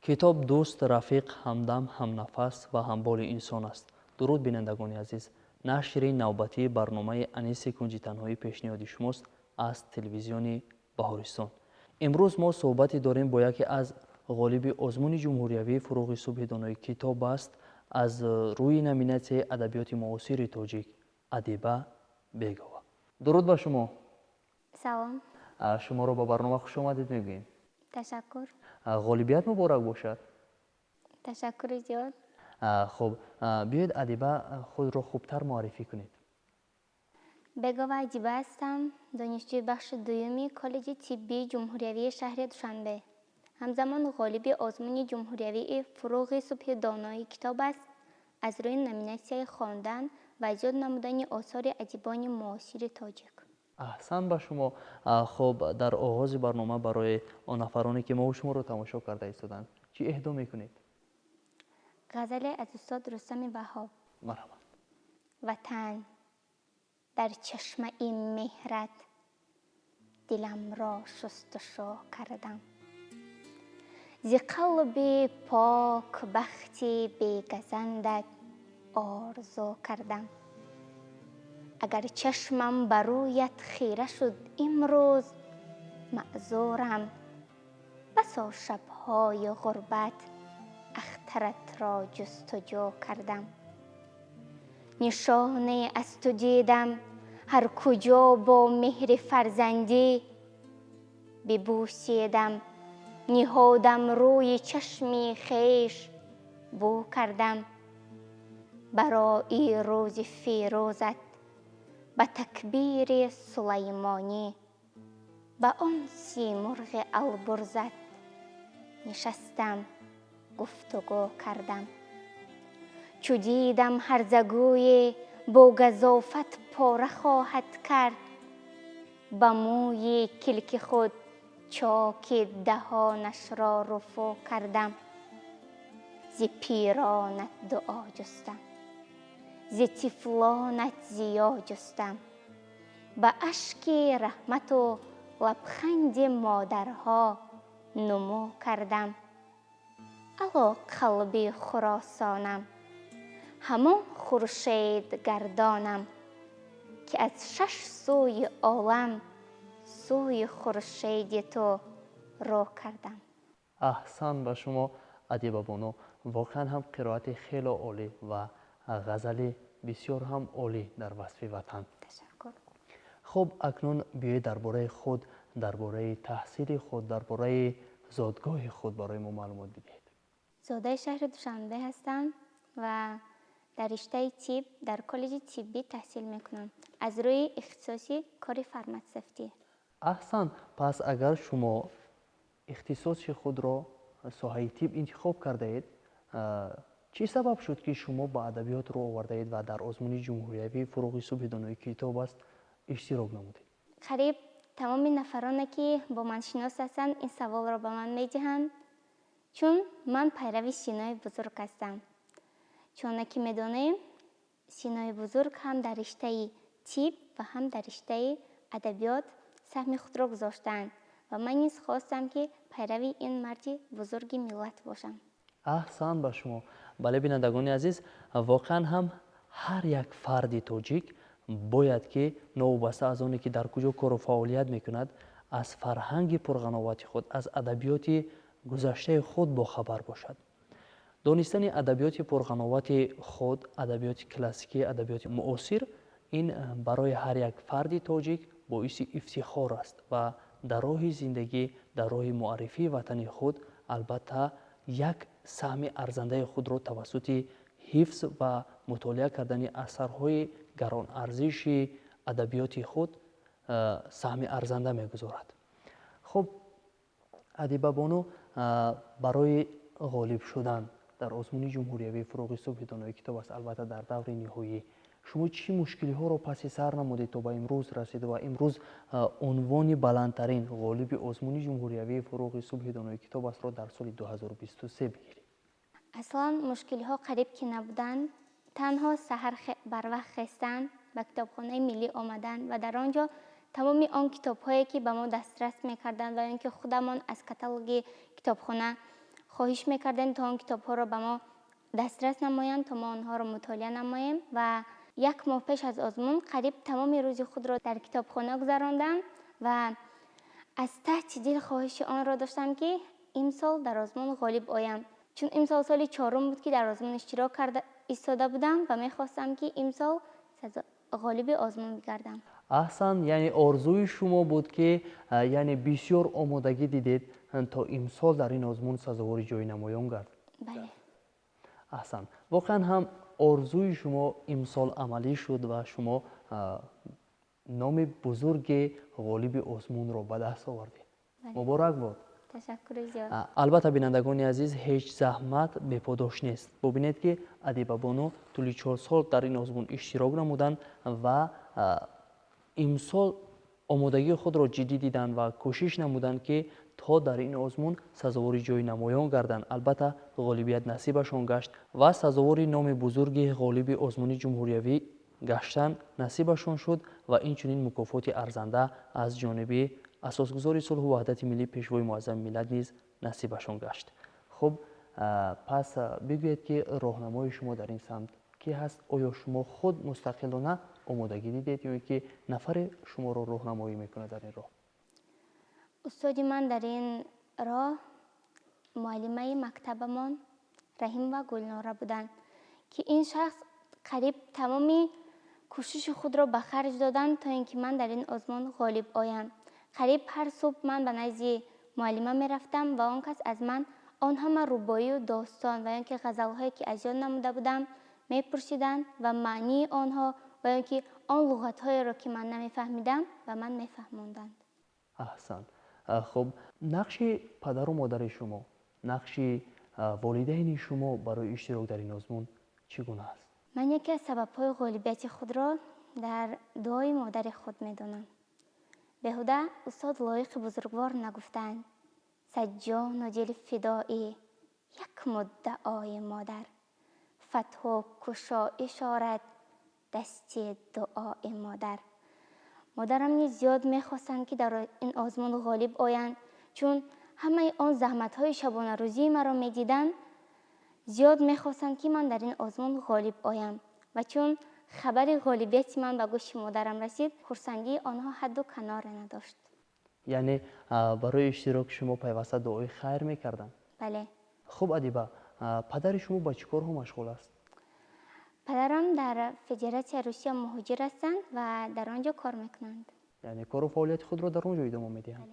Китоб дӯст, рафиқ, ҳамдам, ҳамнафас ва ҳамболи инсон аст. Дуруд, бинандагони азиз! Нашри навбатии барномаи Аниси кунҷи танҳоӣ пешниҳоди шумост аз телевизиони Баҳористон. Имрӯз мо суҳбате дорем бо яке аз ғолиби озмуни ҷумҳуриявии Фурӯғи субҳи донои китоб аст аз рӯи номинатсияи адабиёти муосири тоҷик, Адиба Бегова. Дуруд ба шумо! Салом. Шуморо ба барнома хушомадед мегӯем. Ташаккур. Ғолибият муборак бошад. Ташаккури зиёд. Хуб, биёед, Адиба, худро хубтар муаррифӣ кунед. Бегова Адиба ҳастам, донишҷӯи бахши дуюми коллеҷи тиббии ҷумҳуриявии шаҳри Душанбе, ҳамзамон ғолиби озмуни ҷумҳуриявии Фурӯғи субҳи донои китоб аст аз рӯи номинатсияи хондан ва зиёд намудани осори адибони муосири тоҷик. Аҳсан ба шумо! Хуб, дар оғози барнома барои он нафароне, ки мову шуморо тамошо карда истоданд, чӣ эҳдо мекунед? Ғазале аз устод Рустами Ваҳҳоб. Марҳамат. Ватан, дар чашмаи меҳрат диламро шустушӯ кардам, зи қалби пок бахти бегазандат орзу кардам. Агар чашмам ба рӯят хира шуд имрӯз, маъзурам, басо шабҳои ғурбат ахтаратро ҷустуҷӯ кардам. Нишоне аз ту дидам ҳар куҷо, бо меҳри фарзандӣ бибӯсидам, ниҳодам рӯи чашми хеш бӯ кардам. Барои рӯзи фирӯзат ба такбири сулаймонӣ, ба он симурғи албурзат нишастам, гуфтугӯ кардам. Чу дидам ҳарзагӯе бо газофат пора хоҳад кард, ба мӯи килки худ чоки даҳонашро руфӯ кардам. Зи пиронат дуо ҷустам, зи тифлонат зиё ҷустам, ба ашки раҳмату лабханди модарҳо нумӯ кардам. Ало қалби хуросонам, ҳамон хуршед гардонам, ки аз шаш сӯи олам сӯи хуршеди ту рӯ кардам. Аҳсан ба шумо, Адиба бону! Воқеан ҳам қироати хело олӣ ва ғазали бисёр ҳам олӣ дар васфи ватан. Ташаккур. Хуб, акнун биёед, дар бораи худ, дар бораи таҳсили худ, дар бораи зодгоҳи худ барои мо маълумот бидиҳед. Зодаи шаҳри Душанбе ҳастам ва дар риштаи тиб дар коллеҷи тиббӣ таҳсил мекунам аз рӯи ихтисоси кори фарматсевтӣ. Аҳсан! Пас агар шумо ихтисоси худро соҳаи тиб интихоб кардаед, чӣ сабаб шуд, ки шумо ба адабиёт рӯ овардаед ва дар озмуни ҷумҳуриявии Фурӯғи субҳи донои китоб аст иштирок намудед? Қариб тамоми нафароне, ки бо ман шинос ҳастанд, ин саволро ба ман медиҳанд, чун ман пайрави Синои Бузург ҳастам. Чуноне ки медонем, Синои Бузург ҳам дар риштаи тиб ва ҳам дар риштаи адабиёт саҳми худро гузоштаанд ва ман низ хостам, ки пайрави ин марди бузурги миллат бошам. Аҳсан ба шумо! Бале, бинандагони азиз, воқеан ҳам ҳар як фарди тоҷик бояд ки новобаста аз оне ки дар куҷо кору фаъолият мекунад, аз фарҳанги пурғановати худ, аз адабиёти гузаштаи худ бохабар бошад. Донистани адабиёти пурғановати худ, адабиёти классикӣ, адабиёти муосир, ин барои ҳар як фарди тоҷик боиси ифтихор аст ва дар роҳи зиндагӣ, дар роҳи муаррифии ватани худ албатта як саҳми арзандаи худро тавассути ҳифз ва мутолиа кардани асарҳои гаронарзиши адабиёти худ саҳми арзанда мегузорад. Хуб, Адибабону, барои ғолиб шудан дар озмуни ҷумҳуриявии Фурӯғи субҳи донои китоб аст, албатта дар даври ниҳоӣ, шумо чӣ мушкилиҳоро паси сар намудед, то ба имрӯз расид ва имрӯз унвони баландтарин ғолиби озмуни ҷумҳуриявии Фурӯғи субҳи донои китоб астро дар соли 2023 бигиред? Аслан мушкилиҳо қариб ки набуданд. Танҳо саҳар барвақт хестан, ба китобхонаи миллӣ омадан ва дар он ҷо тамоми он китобҳое, ки ба мо дастрас мекарданд ва ё ин ки худамон аз каталоги китобхона Хоҳиш мекардем, то он китобҳоро ба мо дастрас намоянд, то мо онҳоро мутолиа намоем. Ва як моҳ пеш аз озмун қариб тамоми рӯзи худро дар китобхона гузарондам ва аз таҳти дил хоҳиши онро доштам, ки имсол дар озмун ғолиб оям, чун имсол соли чорум буд, ки дар озмун иштирок карда истода будам ва мехостам, ки имсол ғолиби озмун бигардам. Аҳсан, яъне орзуи шумо буд, ки яъне бисёр омодагӣ дидед, то имсол дар ин озмун сазовори ҷои намоён гард. Бале. Аҳсан, воқеан ҳам орзуи шумо имсол амалӣ шуд ва шумо номи бузурги ғолиби озмунро ба даст овардед. Муборак бод. Ташаккури зиёд. Албатта, бинандагони азиз, ҳеҷ заҳмат беподош нест. Бубинед, ки Адибабону тӯли 4 сол дар ин озмун иштирок намуданд ва имсол омодагии худро ҷиддӣ диданд ва кӯшиш намуданд, ки то дар ин озмун сазовори ҷои намоён гарданд. Албатта, ғолибият насибашон гашт ва сазовори номи бузурги ғолиби озмуни ҷумҳуриявӣ гаштан насибашон шуд ва инчунин мукофоти арзанда аз ҷониби асосгузори сулҳу ваҳдати миллӣ, Пешвои муаззами миллат низ насибашон гашт. Хуб, пас бигӯед, ки роҳнамои шумо дар ин самт кӣ ҳаст? Оё шумо худ мустақилона омодагӣ дидед ё ин ки нафаре шуморо роҳнамоӣ мекунад дар ин роҳ? Устоди ман дар ин роҳ муаллимаи мактабамон Раҳимова Гулнора буданд, ки ин шахс қариб тамоми кӯшиши худро ба харҷ доданд, то ин ки ман дар ин озмун ғолиб оям. Қариб ҳар субҳ ман ба назди муаллима мерафтам ва он кас аз ман он ҳама рубоию достон ва ё ки ғазалҳое, ки аз ёд намуда будам, мепурсиданд ва маънии онҳо ва ё ки он луғатҳоеро, ки ман намефаҳмидам, ба ман мефаҳмонданд. Аҳсан. Хуб, нақши падару модари шумо, нақши волидайни шумо барои иштирок дар ин озмун чӣ гуна аст? Ман яке аз сабабҳои ғолибияти худро дар дуои модари худ медонам. Беҳуда устод Лоиқи бузургвор нагуфтанд: «Сад ҷону дил фидои як муддаои модар, фатҳу кушоиш орад дасти дуои модар». Модарам низ зиёд мехостанд, ки дар ин озмун ғолиб оянд, чун ҳамаи он заҳматҳои шабонарӯзии маро медиданд, зиёд мехостанд, ки ман дар ин озмун ғолиб оям. Ва чун хабари ғолибияти ман ба гӯши модарам расид, хурсандии онҳо ҳадду каноре надошт. Яъне барои иштироки шумо пайваста дуои хайр мекарданд? Бале. Хуб, Адиба, падари шумо ба чӣ корҳо машғул аст? Падарам дар Федератсияи Русия муҳоҷир ҳастанд ва дар он ҷо кор мекунанд. Яъне кору фаъолияти худро дар он ҷо идома медиҳанд.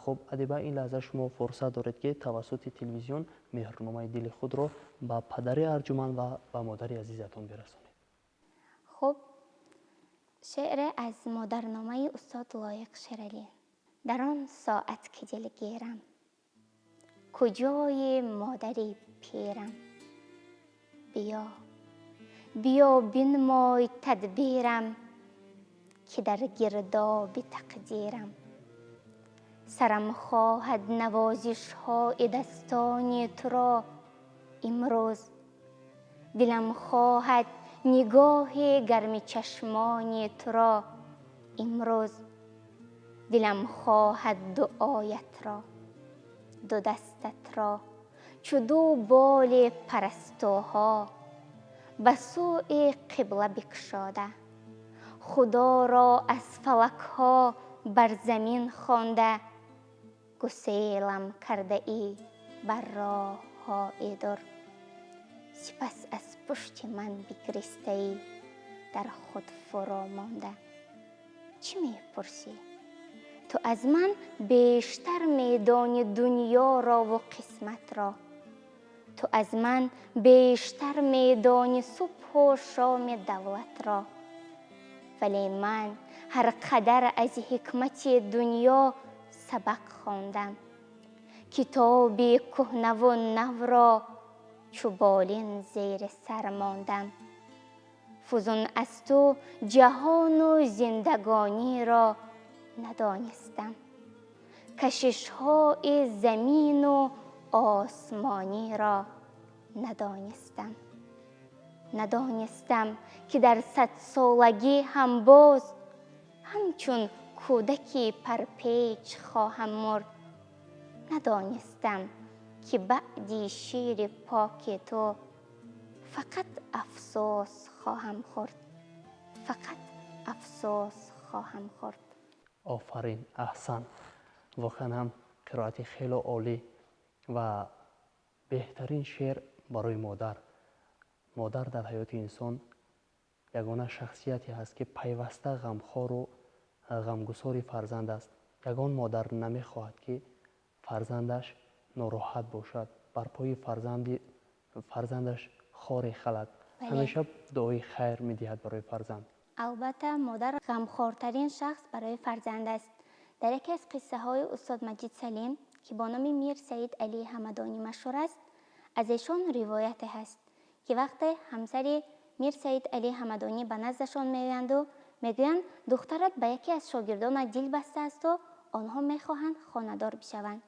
Хуб, Адиба, ин лаҳза шумо фурсат доред, ки тавассути телевизион меҳрномаи дили худро ба падари арҷуманд ва ба модари азизатон бирасонед. Хуб, шеъре аз модарномаи устод Лоиқ Шералӣ. Дар он соат ки дилгирам, куҷои модари пирам, биё, биё, бинмой тадбирам, ки дар гирдоби тақдирам. Сарам хоҳад навозишҳои дастони туро имрӯз, дилам хоҳад нигоҳи гарми чашмони туро имрӯз, дилам хоҳад дуоятро, ду дастатро чу ду боли парастуҳо ба сӯи қибла бикушода, Худоро аз фалакҳо бар замин хонда, гуселам кардаӣ бар роҳҳои дур, сипас аз пушти ман бигристаӣ, дар худ фурӯ монда. Чӣ мепурсӣ? Ту аз ман бештар медонӣ дунёрову қисматро, ту аз ман бештар медонӣ субҳу шоми давлатро, вале ман ҳар қадар аз ҳикмати дунё сабақ хондам, китоби кӯҳнаву навро чу болин зери сар мондам, фузун аз ту ҷаҳону зиндагониро надонистам, кашишҳои замину осмониро надонистам. Надонистам, ки дар садсолагӣ ҳам боз ҳамчун кӯдаки парпеч хоҳам мурд. Надонистам, Ки баъди шири поки ту фақат афсӯс хоҳам хӯрд, фақат афсӯс хоҳам хӯрд. Офарин, аҳсан. Воқеан ҳам қироати хеле олӣ ва беҳтарин шеър барои модар. Модар дар ҳаёти инсон ягона шахсияте ҳаст, ки пайваста ғамхору ғамгусори фарзанд аст. Ягон модар намехоҳад, ки фарзандаш нороҳат бошад, бар пои фарзандаш хоре халад. Ҳамеша дуои хайр медиҳад барои фарзанд. Албатта, модар ғамхортарин шахс барои фарзанд аст. Дар яке аз қиссаҳои устод Маҷид Салим, ки бо номи Мир Саид Алии Ҳамадонӣ машҳур аст, аз эшон ривояте ҳаст, ки вақте ҳамсари Мир Саид Алии Ҳамадонӣ ба наздашон меоянду мегӯянд, духтарат ба яке аз шогирдонат дил бастаасту онҳо мехоҳанд хонадор бишаванд.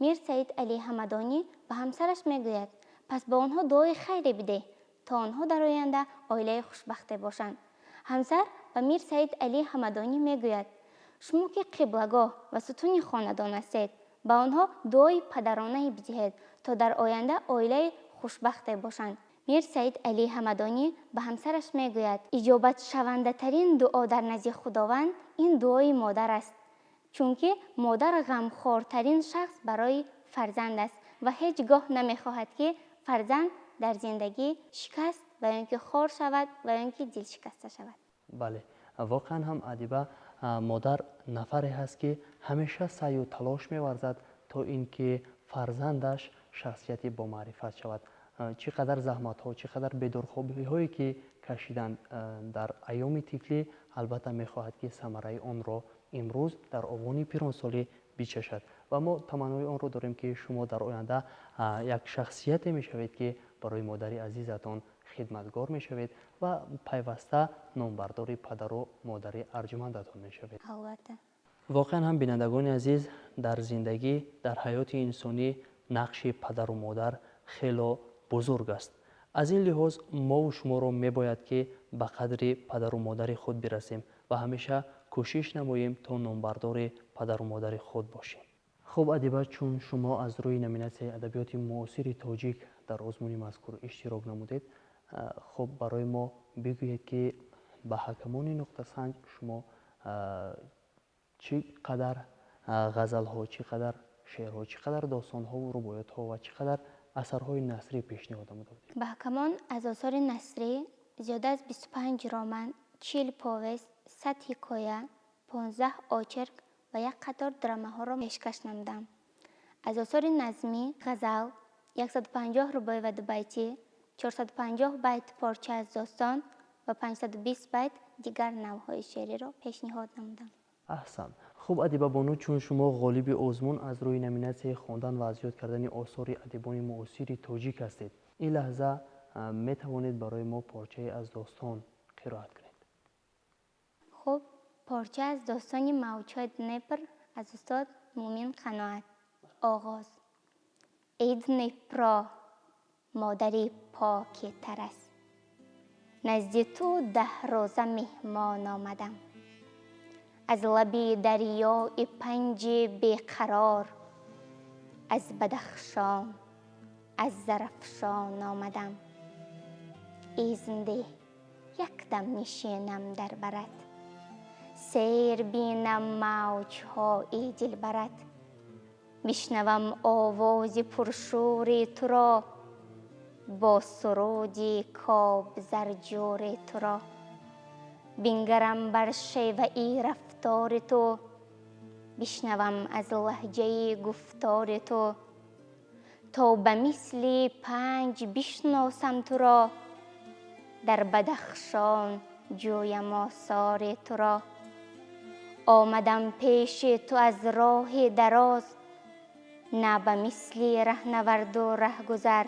Мир Саид Алии Ҳамадонӣ ба ҳамсараш мегӯяд, пас ба онҳо дуои хайре бидеҳ, то онҳо дар оянда оилаи хушбахте бошанд. Ҳамсар ба Мир Саид Алии Ҳамадонӣ мегӯяд, шумо ки қиблагоҳ ва сутуни хонадон ҳастед, ба онҳо дуои падаронае бидиҳед, то дар оянда оилаи хушбахте бошанд. Мир Саид Алии Ҳамадонӣ ба ҳамсараш мегӯяд, иҷобатшавандатарин дуо дар назди Худованд ин дуои модар аст, чунки модар ғамхортарин шахс барои фарзанд аст ва ҳеҷ гоҳ намехоҳад, ки фарзанд дар зиндагӣ шикаст ва ё ин ки хор шавад ва ё ин ки дилшикаста шавад. Бале, воқеан ҳам адиба, модар нафаре ҳаст, ки ҳамеша саъю талош меварзад, то ин ки фарзандаш шахсияти бомаърифат шавад. Чӣ қадар заҳматҳо, чӣ қадар бедорхобиҳое ки кашиданд дар айёми тифлӣ, албатта мехоҳад, ки самараи онро имрӯз дар овони пиронсолӣ бичашад. Ва мо таманнои онро дорем, ки шумо дар оянда як шахсияте мешавед, ки барои модари азизатон хидматгор мешавед ва пайваста номбардори падару модари арҷумандатон мешавед. Албатта. Воқеан ҳам, бинандагони азиз, дар зиндагӣ, дар ҳаёти инсонӣ нақши падару модар хело бузург аст. Аз ин лиҳоз мову шуморо мебояд, ки ба қадри падару модари худ бирасем ва ҳамеша кӯшиш намоем, то номбардори падару модари худ бошем. Хуб, адиба, чун шумо аз рӯи номинатсияи адабиёти муосири тоҷик дар озмуни мазкур иштирок намудед, хуб, барои мо бигӯед, ки ба ҳакамони нуқтасанҷ шумо чӣ қадар ғазалҳо, чӣ қадар шеърҳо, чӣ қадар достонҳову рубоятҳо ва чӣ қадар асарҳои насрӣ пешниҳод намуда будед? Ба ҳакамон аз осори насрӣ зиёда аз 25 роман, 40 повест, 100 ҳикоя, 15 очерк ва як қатор драмаҳоро пешкаш намудам. Аз осори назмӣ ғазал, 150 рубоӣ ва дубайтӣ, 450 байт порча аз достон ва 520 байт дигар навъҳои шеъриро пешниҳод намудам. Аҳсан. Хуб, адиба бону, чун шумо ғолиби озмун аз рӯи номинатсияи хондан ва аз ёд кардани осори адибони муосири тоҷик ҳастед, ин лаҳза метавонед барои мо порчае аз достон қироат кунед. Хуб, порча аз достони Мавҷҳои Днепр аз устод Мумин Қаноат. Оғоз. Эй Днепро, модари поки тарас, назди ту 10 рӯза меҳмон омадам. Аз лаби дарёи Панҷи беқарор, аз Бадахшон, аз Зарафшон омадам. Изн деҳ, якдам нишинам дар барат, сейр бинам мавҷҳои дилбарат, бишнавам овози пуршӯри туро бо суруди кобзарҷӯри туро, бингарам бар шеваи рафтори ту, бишнавам аз лаҳҷаи гуфтори ту, то ба мисли Панҷ бишносам туро, дар Бадахшон ҷӯям осори туро. Омадам пеши ту аз роҳи дароз, на ба мисли раҳнаварду раҳгузар.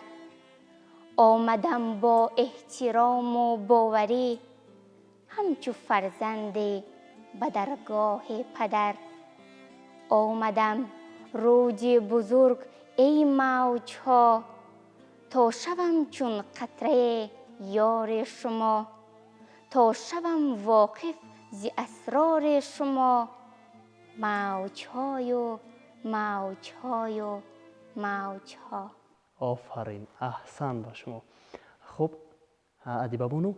Омадам бо эҳтирому боварӣ, ҳамчу фарзанде ба даргоҳи падар. Омадам рӯди бузург, эй мавҷҳо, то шавам чун қатрае ёри шумо, то шавам воқиф зи асрори шумо, мавҷҳою мавҷҳою Мавҷҳо. Офарин, аҳсан ба шумо. Хуб, Адибабону,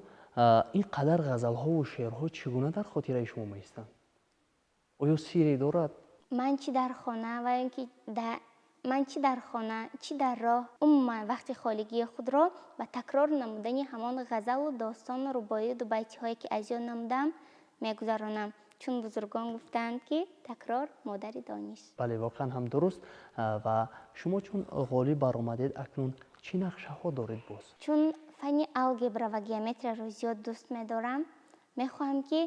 ин қадар ғазалҳову шеърҳо чӣ гуна дар хотираи шумо меистанд? Оё сирре дорад? Ман чӣ дар хона ва ё ки ман чӣ дар хона, чӣ дар роҳ, умуман вақти холигии худро ба такрор намудани ҳамон ғазалу достону рубоию дубайтиҳое, ки аз ёд намудам, мегузаронам. Чун бузургон гуфтаанд, ки такрор модари дониш. Бале, воқеан ҳам дуруст. Ва шумо чун ғолиб баромадед, акнун чӣ нақшаҳо доред боз? Чун фанни алгебра ва геометрияро зиёд дӯст медорам, мехоҳам, ки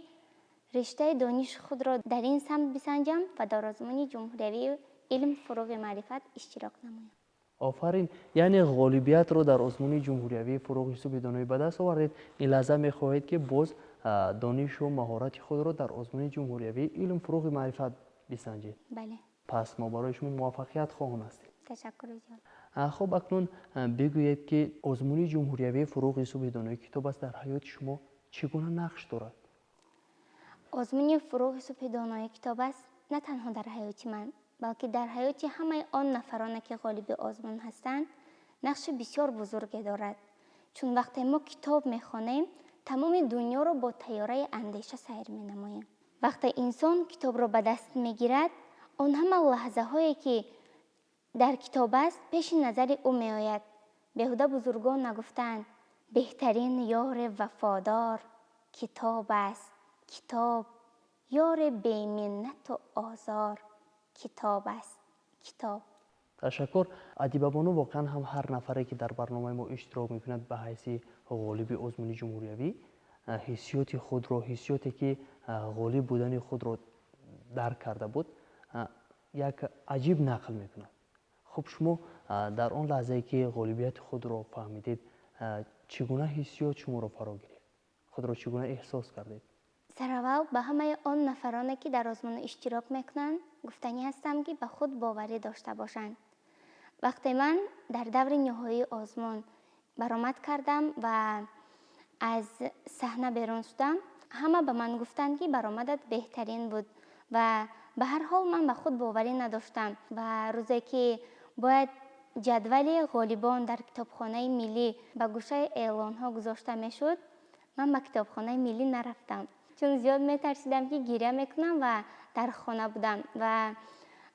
риштаи дониши худро дар ин самт бисанҷам ва дар озмуни ҷумҳуриявии илм фурӯғи маърифат иштирок намоям. Офарин, яъне ғолибиятро дар озмуни ҷумҳуриявии фурӯғи субҳи доноӣ ба даст овардед. Ин лаҳза мехоҳед, ки боз донишу маҳорати худро дар озмуни ҷумҳуриявии илм фурӯғи маърифат бисанҷед. Бале. Пас мо барои шумо муваффақият хоҳон ҳастем. Ташаккури зиёд. Хуб, акнун бигӯед, ки озмуни ҷумҳуриявии фурӯғи субҳи доноӣ китоб аст дар ҳаёти шумо чӣ гуна нақш дорад? Озмуни фурӯғи субҳи доноӣ китоб аст на танҳо дар ҳаёти ман, балки дар ҳаёти ҳамаи он нафароне, ки ғолиби озмун ҳастанд, нақши бисёр бузурге дорад. Чун вақте мо китоб мехонем, тамоми дунёро бо тайёраи андеша сайр менамоем. Вақте инсон китобро ба даст мегирад, он ҳама лаҳзаҳое, ки дар китоб аст, пеши назари ӯ меояд. Беҳуда бузургон нагуфтаанд: беҳтарин ёри вафодор китоб аст, китоб, ёри беминнату озор китоб аст, китоб. Ташаккур, Адибабону. Воқеан ҳам ҳар нафаре, ки дар барномаи мо иштирок мекунад ба ҳайси ғолиби озмуни ҷумҳуриявӣ, ҳиссиёти худро, ҳиссиёте ки ғолиб будани худро дарк карда буд, як аҷиб нақл мекунад. Хуб, шумо дар он лаҳзае, ки ғолибияти худро фаҳмидед, чӣ гуна ҳиссиёт шуморо фаро гирифт? Худро чӣ гуна эҳсос кардед? Сараввал ба ҳамаи он нафароне, ки дар озмун иштирок мекунанд, гуфтанӣ ҳастам, ки ба худ боварӣ дошта бошанд. Вақте ман дар даври ниҳоии озмун баромад кардам ва аз саҳна берун шудам, ҳама ба ман гуфтанд, ки баромадат беҳтарин буд, ва ба ҳар ҳол ман ба худ боварӣ надоштам. Ва рӯзе, ки бояд ҷадвали ғолибон дар китобхонаи миллӣ ба гӯшаи эълонҳо гузошта мешуд, ман ба китобхонаи миллӣ нарафтам, чун зиёд метарсидам, ки гиря мекунам, ва дар хона будам. Ва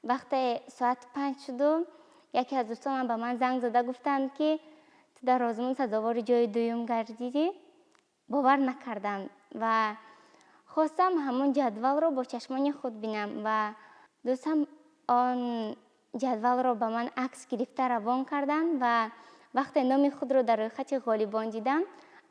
вақте соат 5 шуду, яке аз дӯстонам ба ман занг зада гуфтанд, ки ту дар озмун сазовори ҷои дуюм гардидӣ, бовар накардам ва хостам ҳамон ҷадвалро бо чашмони худ бинам. Ва дӯстам он ҷадвалро ба ман акс гирифта равон карданд ва вақте номи худро дар рӯйхати ғолибон дидам,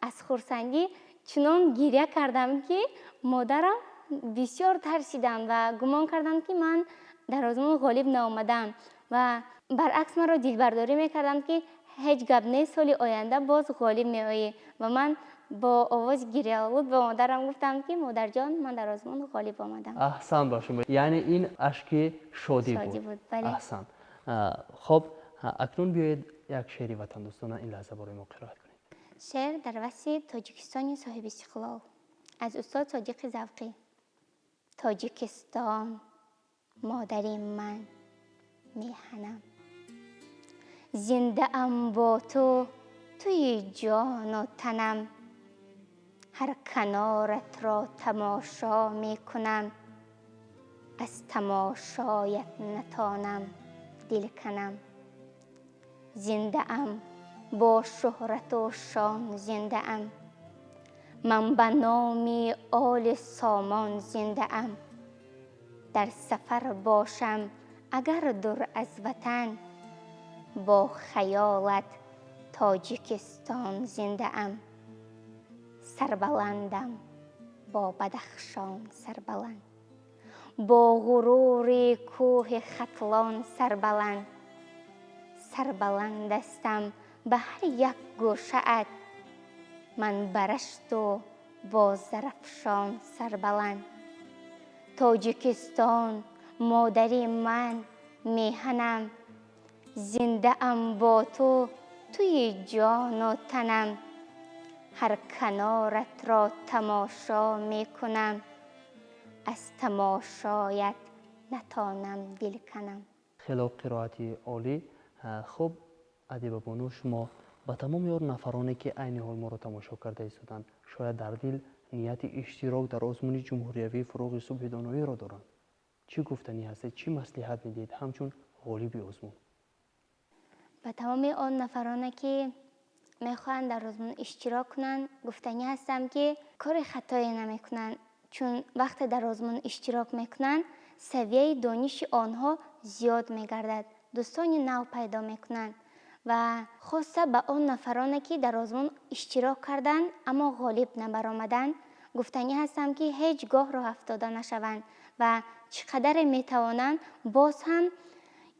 аз хурсандӣ чунон гиря кардам, ки модарам бисёр тарсиданд ва гумон карданд, ки ман дар озмун ғолиб наомадам, ва баръакс маро дилбардорӣ мекарданд, ки ҳеҷ гап нест, соли оянда боз ғолиб меоӣ. Ва ман бо овози гиряолуд ба модарам гуфтам, ки модарҷон, ман дар озмун ғолиб омадам. Аҳсан ба шумо, яъне ин ашки шодӣ шодӣ буд. Буд, бале. Аҳсан. Хоб, акнун биёед, як шеъри ватандӯстона ин лаҳза барои мо қироат кунед. Шеър дар васфи Тоҷикистони соҳибистиқлол аз устод Содиқи Завқӣ. Тоҷикистон, модари ман, меҳанам, зиндаам бо ту, туи ҷону танам. Ҳар каноратро тамошо мекунам, аз тамошоят натонам дил канам. Зиндаам бо шӯҳрату шон, зиндаам ман ба номи оли Сомон, зиндаам. Дар сафар бошам агар дур аз ватан, бо хаёлат, Тоҷикистон, зиндаам. Сарбаландам бо Бадахшон, сарбаланд, бо ғурури кӯҳи Хатлон, сарбаланд. Сарбаландастам ба ҳар як гӯшаат, ман ба Рашту бо Зарафшон сарбаланд. Тоҷикистон, модари ман, меҳанам, зиндаам бо ту, туи ҷону танам. Ҳар каноратро тамошо мекунам, аз тамошоят натонам дил канам. Хело қироати олӣ. Хуб, Адиба бону, шумо ба тамоми он нафароне, ки айни ҳол моро тамошо карда истоданд, шояд дар дил нияти иштирок дар озмуни ҷумҳуриявии «Фурӯғи субҳи доноиро» доранд, чӣ гуфтанӣ ҳастед, чӣ маслиҳат медиҳед ҳамчун ғолиби озмун? Ба тамоми он нафароне, ки мехоҳанд дар озмун иштирок кунанд, гуфтанӣ ҳастам, ки кори хатое намекунанд, чун вақте дар озмун иштирок мекунанд, савияи дониши онҳо зиёд мегардад, дӯстони нав пайдо мекунанд. Ва хоса ба он нафароне, ки дар озмун иштирок карданд, аммо ғолиб набаромаданд, гуфтанӣ ҳастам, ки ҳеҷ гоҳ роҳ афтода нашаванд ва чӣ қадаре метавонанд, боз ҳам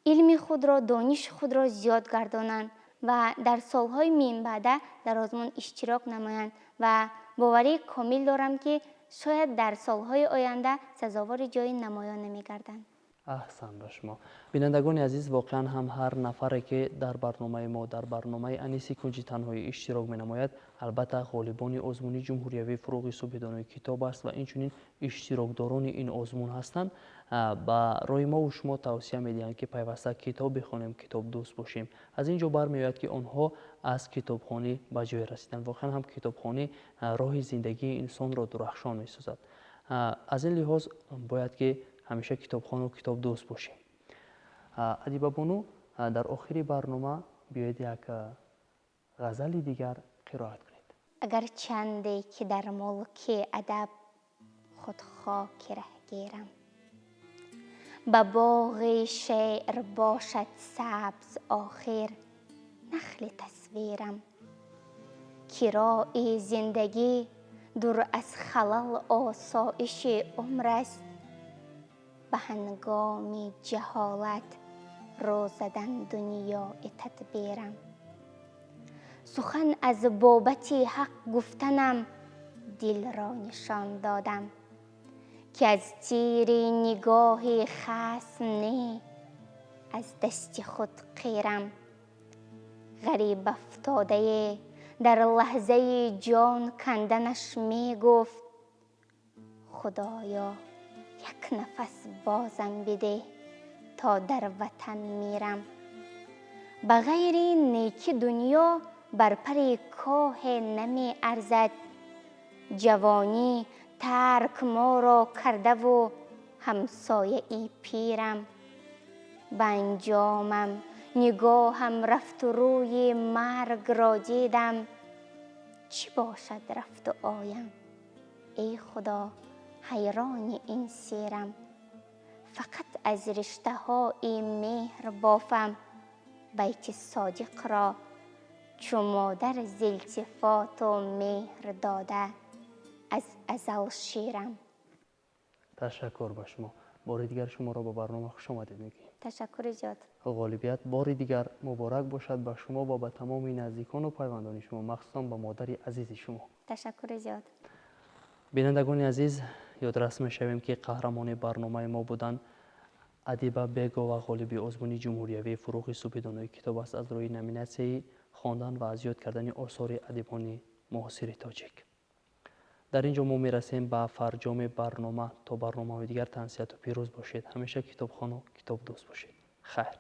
илми худро, дониши худро зиёд гардонанд ва дар солҳои минбаъда дар озмун иштирок намоянд. Ва боварии комил дорам, ки шояд дар солҳои оянда сазовори ҷои намоён мегарданд. Аҳсан ба шумо. Бинандагони азиз, воқеан ҳам ҳар нафаре, ки дар барномаи мо, дар барномаи «Аниси кунҷи танҳоӣ» иштирок менамояд, албатта ғолибони озмуни ҷумҳуриявии «Фурӯғи субҳи донои китоб» аст ва инчунин иштирокдорони ин озмун ҳастанд, ба роҳи мову шумо тавсия медиҳанд, ки пайваста китоб бихонем, китобдӯст бошем. Аз ин ҷо бармеояд, ки онҳо аз китобхонӣ ба ҷое расиданд. Воқеан ҳам китобхонӣ роҳи зиндагии инсонро дурахшон месозад. Аз ин лиҳоз бояд, ки ҳамеша китобхону китобдӯст бошем. Адиба бону, дар охири барнома биёед, як ғазали дигар қироат кунед. Агар чанде ки дар мулки адаб худ хоки раҳгирам, ба боғи шеър бошад сабз охир нахли тасвирам. Кирои зиндагӣ дур аз халал осоиши умр аст, ба ҳангоми ҷаҳолат рӯ задан дунёи тадбирам. Сухан аз бобати ҳақ гуфтанам дилро нишон додам, ки аз тири нигоҳи хасм не, аз дасти худ қирам. Ғариб афтодае дар лаҳзаи ҷон канданаш мегуфт: «Худоё, як нафас бозам бидеҳ, то дар ватан мирам». Ба ғайри неки дунё бар пари коҳе намеарзад, ҷавонӣ тарк моро кардаву ҳамсояи пирам. Ба анҷомам нигоҳам рафту рӯи маргро дидам, чӣ бошад рафту оям, эй Худо, ҳайрони ин сирам. Фақат аз риштаҳои меҳр бофам байти содиқро, чу модар зи илтифоту меҳр дода аз азал ширам. Ташаккур ба шумо. Бори дигар шуморо ба барнома хушомадед мегӯем. Ташаккури зиёд. Ғолибият бори дигар муборак бошад ба шумо ва ба тамоми наздикону пайвандони шумо, махсусан ба модари азизи шумо. Ташаккури зиёд. Бинандагони азиз, ёдрас мешавем, ки қаҳрамони барномаи мо буданд Адиба Бегова, ғолиби озмуни ҷумҳуриявии «Фурӯғи субҳи донои китоб» аст аз рӯи номинатсияи хондан ва аз ёд кардани осори адибони муосири тоҷик. Дар ин ҷо мо мерасем ба фарҷоми барнома. То барномаҳои дигар тансиҳату пирӯз бошед, ҳамеша китобхону китобдӯст бошед. Хайр.